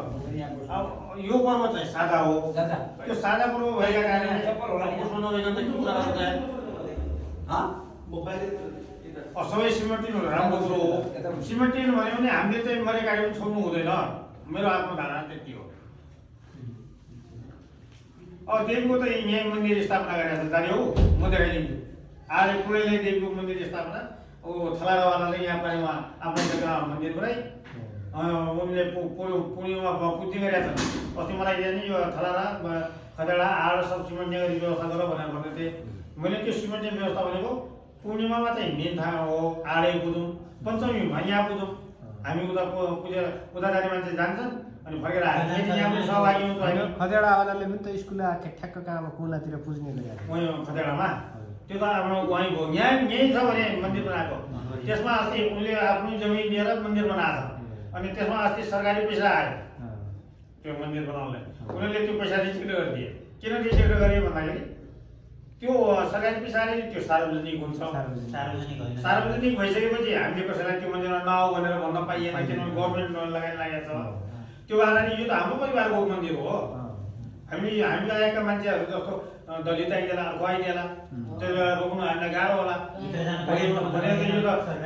यो पर्व चाहिँ सादा हो। त्यो सादा पर्व भएका कारणले पुष्प नभइकन त के कुरा गर्छ सबै सिमेन्टिनु राम्रो कुरो हो। सिमेन्टिनु भन्यो भने हामीले चाहिँ मरे गाडी पनि छोड्नु हुँदैन। मेरो आत्मधारणा त्यति हो। अब देवीको त यहाँ मन्दिर स्थापना गरेको छ जाने हो म देखाइदिन्छु। आज पुरैले देवीको मन्दिर स्थापना थलारावालाले यहाँ पानीमा आफ्नो जग्गा मन्दिर बनाइ उनले पूर्णिमा पुज्ने गरेका छन्। अस्ति मलाई जाने यो थलारा खदेडा आड सब सिमेन्ट गरी व्यवस्था गर भनेर भन्दै थिएँ। मैले त्यो सिमेन्ट व्यवस्था भनेको पूर्णिमामा चाहिँ मेन ठाउँ हो। आडै पुजौँ, पञ्चमीमा यहाँ पुजौँ। हामी उता जाने मान्छे जान्छन् अनि फर्केर हामी यहाँ पनि सहभागी हुनु होइन। खदेडावालाले पनि त स्कुल ठ्याक्क कहाँ कुलातिर पुज्ने गरेको वहीँ खदेडामा त्यो त अब वहीँ भयो। यहीँ छ भने मन्दिर बनाएको। त्यसमा अस्ति उनले आफ्नो जमिन लिएर मन्दिर बनाएको छ। अनि त्यसमा अस्ति सरकारी पैसा आयो त्यो मन्दिर बनाउनलाई। उनीहरूले त्यो पैसा रिजेक्ट गरिदिए। किन रिजेक्ट गरे भन्दाखेरि त्यो सरकारी पैसाले त्यो सार्वजनिक हुन्छ। सार्वजनिक भइसकेपछि हामीले कसैलाई त्यो मन्दिरमा नआऊ भनेर भन्न पाइएन किनभने गभर्मेन्ट लगाएर लागेको छ। त्यो कारणले यो त हाम्रो परिवारको मन्दिर हो। हामी आएका मान्छेहरू जस्तो दलित आइदिएला अर्को आइदिएला त्यो रोक्नु हामीलाई गाह्रो होला भनेर यो त